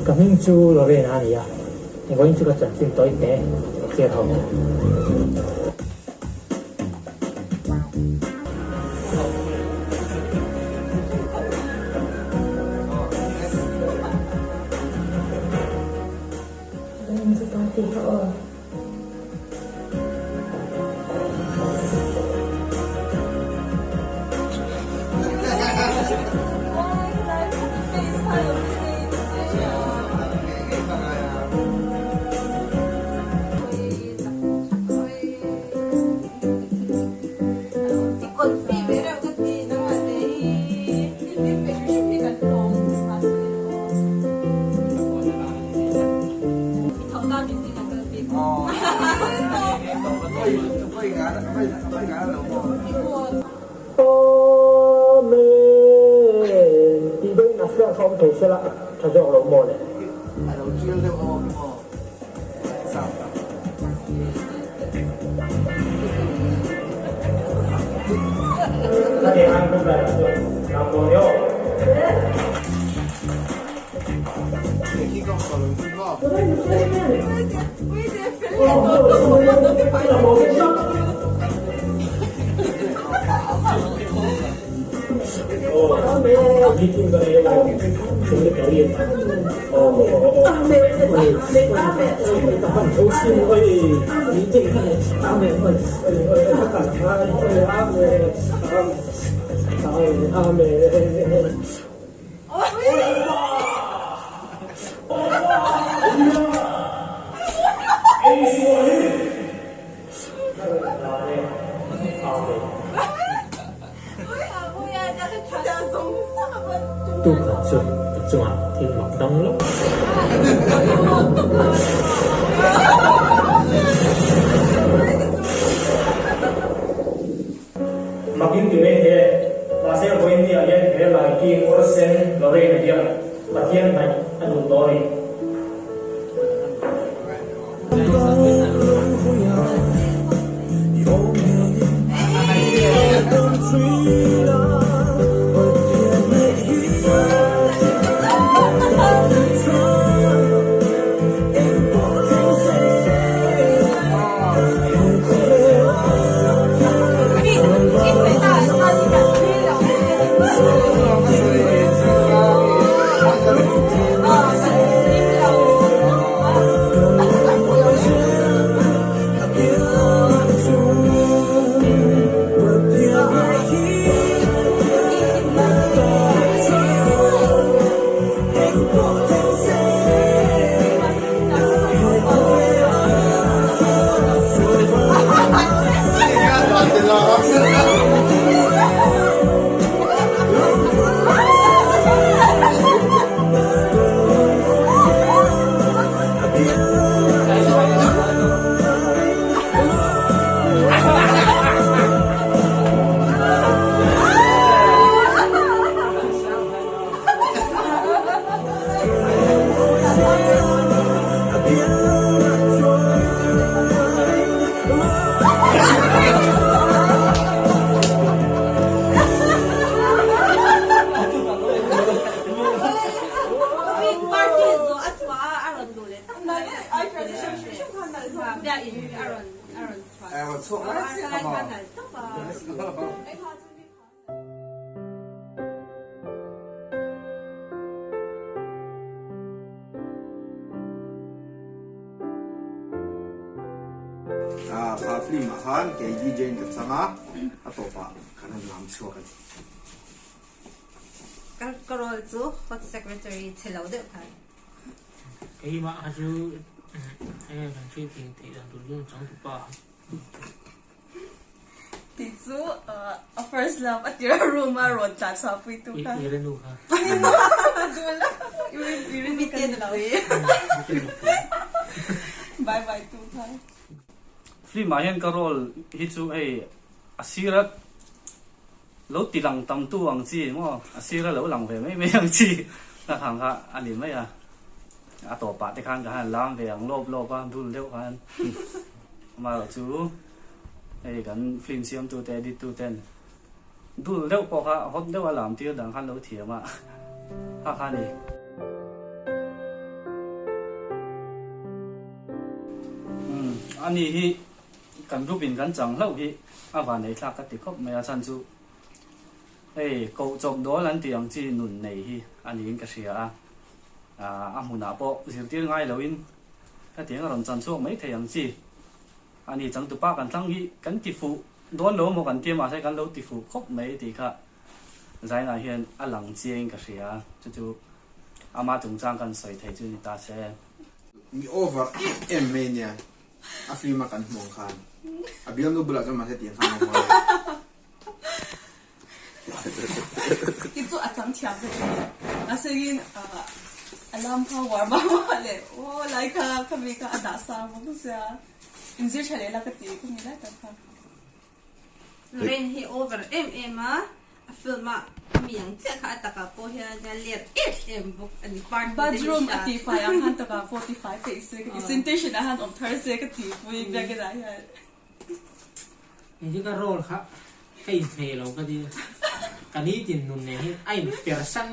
Ka hming chu Lorena a ni a, vawiin chu ka chanchin tawi te ka chet ho. Amen! Tih deuhin a hriat kha awm thei sela tha zawk lo maw le? Tukhat chu ka chungah thil mak dang lo. Makin ti mai the, mahse vawiin ni ah hian he Laiki Orsen Lorraine hian Pathian hnaih a duh tawh a ni. Kha film ah khan kei DJ in ka chang a, a tawpah kan rawn lam chhuak a ni. Ka role chu hot secretary chhe lo deuh khan. Keimah kha chu enge kan hriat thei theih dan tur chu changtupa. chu a first love a tir a room a rawn tlan chhuah pui tu kha. Uire nu kha. Dul a. Uire nu ka ni lo. Bye bye tu kha. Film ah hian ka role hi chu hei a sir a lo ti lang tam tu ang chi maw a sir a lo lang ve mai mai ang chi ka khang kha a ni mai a a tawpah te khan ka han lam ve ang lawp lawp a dul deuh khan amaherawh chu hei kan film siam tu te edit tu ten dul deuh pawh kha hot deuh a lam tir dang khan lo thiam a kha kha a ni. Umm ani hi kan group in kan chang hlauh hi a van ei thlak ka ti khawp mai a chhan chu hei koh chawp dawl an tih ang chi nun nei hi a niin ka hria a a hmunah pawh zirtir ngai loin hetiang a rawn chan chhuak mai thei ang chi ani changtupa kan thlang hi kan ti fuh dawn lo maw kan tia mahse kan lo ti fuh khawp mai tih kha zainah hian a lang chiangin ka hria chu chu ama chungchang kan sawi thei chu ni ta se. Mi over em em mai nia a film a kan hmuh ang khan a bialnu bulah chuan mahse tiang khan a awm a. Ti chu a chang thiam vek a nia. Mahse in a lam kha uar mah mah leh aw lai kha kha mi kha a dah sang bawk sia inzir tha leh la ka ti ka mi lai tak kha. Rain hi over em em a, a film a mi ang chiah kha a takah pawh hian a let em em bawk a ni. Party te hi Bathroom a hria. tifai ang khan takah pawh tifai peih se ka ti, sanitation ah han awm thar se ka ti pui biakin ah hian. Engtin ka role kha ka inhmeh lo ka ti a, ka nitin nun nen hian a inpersan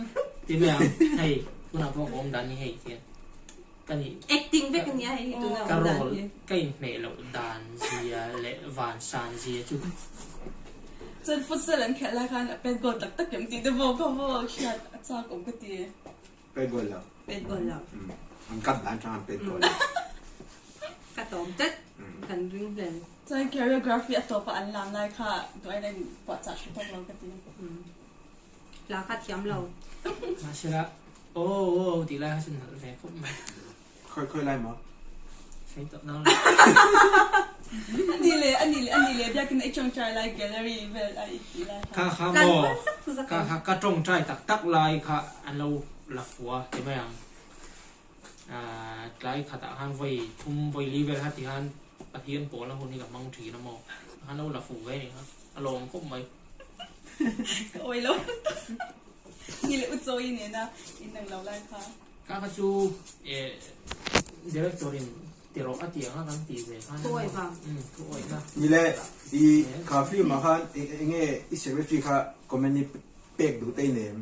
ti mai ang, hei tunah pawh ka awm dan hi hei khian. Ka nih. Acting vek a nia hei hi tuna Ka awm dan role hi. ka inhmeh loh dan zia leh van san zia chu. Chuan futsal an khelh lai khan a pet goal tak tak em tih te pawh kha maw hriat a chak awm ka ti. Pet goal lo. Pet goal lo. An cut dan tang an pet goal lo. Ka tawm tlat kan ring hlel. Chuan choreography a tawpa an lam lai kha duh aiin a in puahchah hre tawk lo ka ti. Hla kha thiam lo. Mahsela aw aw tih lai kha chu nalh ve khawp mai. Khawi khawi lai maw? Sawi tawh nang. Ani le ani le ani le biakin i tawngtai lai gallery vel a i tih lai kha. Kha kha maw kha kha ka tawngtai tak tak lai kha an lo la fua ti mai ang. Tlai khatah khan vawi thum vawi li vel kha ti khan Pathian pawlna hun hi ka hmang thin a maw. Khan lo la fu ve ni kha a lawm khawp mai. Ka awi lo ni leh u chawi nena in ang lo lai kha. Kha kha chu eh director in ti rawh a tih ang a kan tih ve khan. Thu awih vang. Umm thu awih na. Ni le i kha film ah khan eng nge i secretary kha comment i pek duh te i nei em?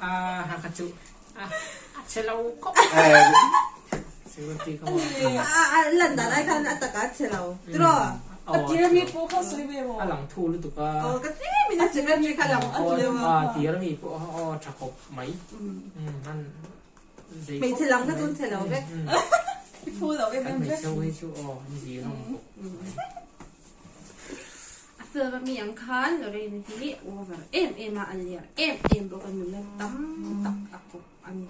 A ha kha chu a a che lo khawp. Security kha maw. A a lan dan ai khan a taka a che lo tiraw. A tir ami pawh kha sawi ve maw. A lang thu lutuk a. Aw ka tlem in a secretary kha lang thu deuh a. A tir ami pawh kha aw tha khawp mai. Han zei khawp. Hmeichhe lam kha chu an che lo vek. I phu lo em em vek. Kan hmeichhe ho hi chu aw an zi hlawm khawp mai. A film a mi ang khan Lorraine hi over em em a, a ler em em bawk a, nula tam tak a kawp a ni.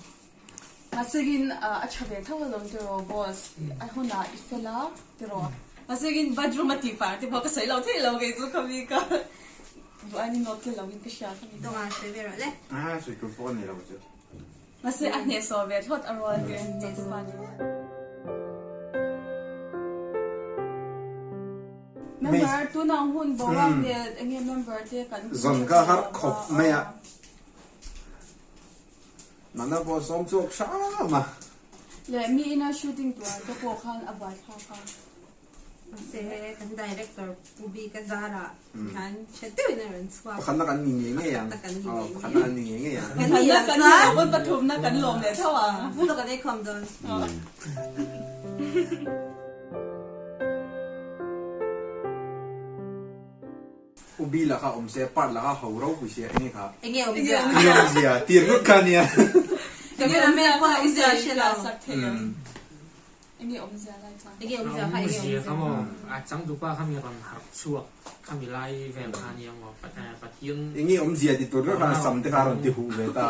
Mahsegin a tha ve tho alawm tiraw boss, a hunah i fel a tiraw. Mahsegin bathroom a tih far te pawh ka sawi lo theih lo kei chu kha mi ka duh ain i nawt tel lo in ka hria kha mi. Dawng a sawi ve rawh le. A sawi tur pawh a nei lo chu. Mahse a hnehsawh ve thlawt a rual te hnehsawh ni. Member tunah hun boruak nen enge member te kan Zawn ka har khawp mai a. Nana pawh sawm chhuak hram a. Leh mi ina shooting tur te pawh khan a buaithlak a. Mahse kan director Pu Bika zarah khan hre deuhin a rawn chhuak. Pakhatna kan ni ngei ngei ang. Pakhatna kan ni ngei ngei. Pakhatna kan ni ngei ngei ang. Kan ni ang Kan ni lo pawn pathumna kan lawm leh tho ang. Chaw kan ei khawm dawn. U Bi laka awm se, part laka ho ropui sia enge kha? Enge awmzia? Enge awmzia? Tir ngawt kha nia. Cameraman pawh awmzia hre lo. Enge awmzia lai kha? Enge awmzia kha enge awmzia? Kha maw a changtupa kha mi rawn harh chhuak kha mi lai vel kha nia maw Pathian Enge awmzia ti tur kha sam te kha rawn ti huh ve ta.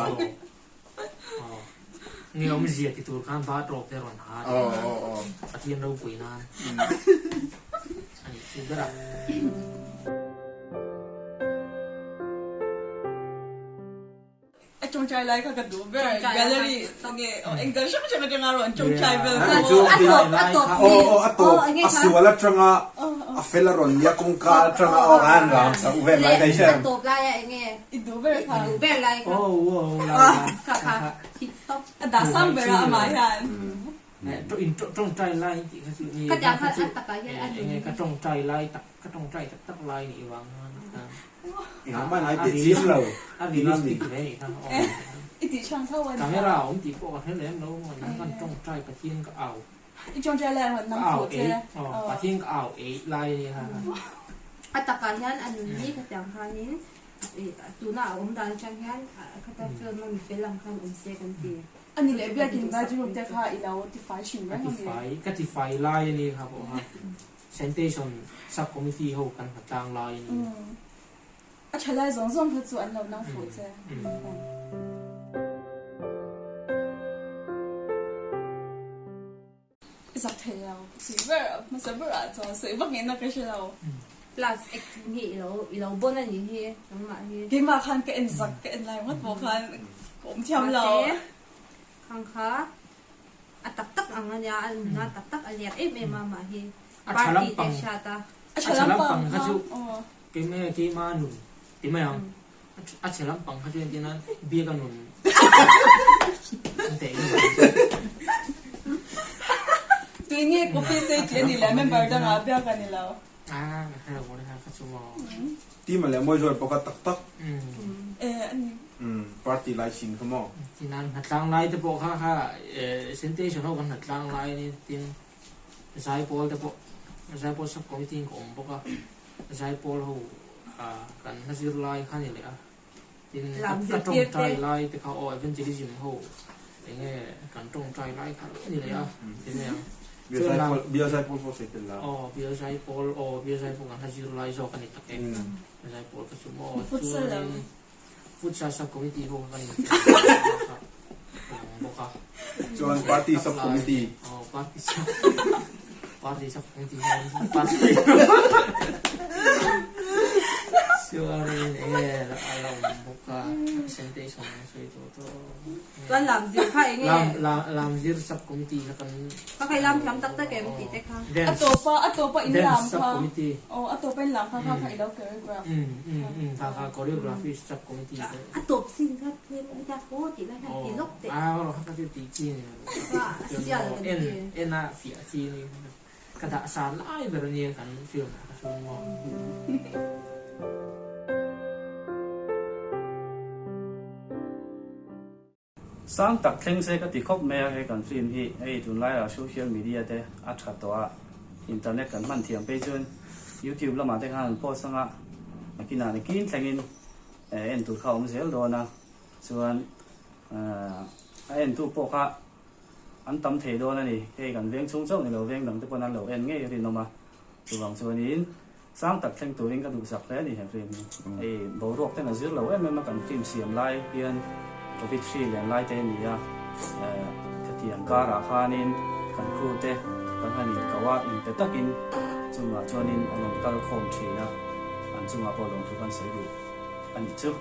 Enge awmzia ti tur khan bathrobe te rawn ha Pathian ropui nan a nih chu ber a. Tawngtai lai kha ka duh ber gallery nge aw eng dang hrang hrang atanga rawn tawngtai vel Ani chu A tawp a tawp Aw aw a tawp a sual atanga a fel a rawn nia kawngka atanga aw an ram chauh vel lai daih A tawp lai a enge i duh ber kha i duh ber lai kha Aw aw lai kha kha hit tawp a dah sang ber a amah hian. In tawngtai lai tih kha chu nge Khatiang kha a takah hian a enge ka tawngtai lai tak ka tawngtai tak tak lai nih vang Engah mah ngai teh chiam lo. A realistic hle nih kha aw. I tih chhuang tho a ni. Camera a awm tih pawh ka hre lem lo maw nang kan tawngtai Pathian ka au. I tawngtai lai rawn nam fuh che. Aw Pathian ka au eih lai a nia kha. A takah hian a nun hi khatiang khanin tuna a awm dan atang hian khata film a mi fel ang khan awm se kan ti. A ni leh biakin bathroom te kha i lo tifai thin reng a mi? Ka tifai lai a nia kha pawh kha. Sanitation sub committee ho kan hna tlang lai a ni. A tha lai zawng zawng kha chu an lo nang fuh che. I zak thei lo tih ber hmasa berah chuan sawi vak ngei na ka hre lo. Plus acting hi i lo i lo bon a nih hi nangmah hi. Keimah khan ka en zak ka en lai ngawt pawh khan ka awm thiam lo. Mahse khang kha A tak tak ang a nia, a nuna tak tak a liak em em a mah hi party te hriat a. A tha lampang kha chu keimah keima nun ti mai ang. A chhe lampang kha chu entir nan biak a nun an teh in mai. Tui nge copy sei tih a ni leh member dangah biak a ni lo. A ka hre lo kha kha chu maw. Team a leh mawi zual pawh kha tak tak. E a ni. Party lai sin kha maw. Tinan hnatlang lai te pawh kha kha sanitation ho kan hnatlang lai ni tin zaipawl te pawh zaipawl sub committee in ka awm bawk a zaipawl ho kan hla zir lai kha ni leh a tin ka tawngtai lai te kha aw evangelism ho enge kan tawngtai lai kha ni leh a ti mai ang. Bial zaipawl pawh sawi tel la. Aw bial zaipawl aw bial zaipawl kan hla zir lai zawk a ni tak e zaipawl kha chu maw chuanin Futsal sub committee ho kha kan in lang bawk a. Chuan party sub committee. Aw party sub party sub committee hian party chuanin enge a la awm bawk a presentation an sawi tawh tawh. Chuan lam zir kha enge? Lam lam lam zir sub committee kha kan Ka kai lam thiam tak tak em tih te kha. A tawpa a tawpa in lam Dance sub kha. committee. Aw a tawpa in lam kha kha kha i lo choreograph. Um um um kha kha choreography sub committee te. A tawp sin kha tlem a nia aw tih lai hian ti lawk teh. A rawh kha kha chu tih chi a ni lo. Kha a sial kan ti. En en a fiah chi a ni. Ka dah san lai ber a nia kan film ah kha chuan maw. Sang tak thleng se ka ti khawp mai a, he kan film hi hei tunlaiah social media te a tha tawh a, internet kan hman thiam phei chuan youtube lamah te khan an post anga nakinah nakin thlengin en tur kha a awm zel dawn a, chuan a entu pawh kha an tam thei dawn a ni, hei kan veng chhung chauh ni lo veng dang te pawn an lo en ngei rinawm a, chuvang chuanin Sang tak thleng turin ka duhsak hle a ni he film hi. Hei boruak ten a zir lo em em a kan film siam lai hian Covid hri lian lai te a ni a, khatiang karah khanin kan crew te kan han inkauh a, inpe takin chungah chuanin an rawn kal khawm thin a, an chungah pawh lawmthu kan sawi duh a nih chu.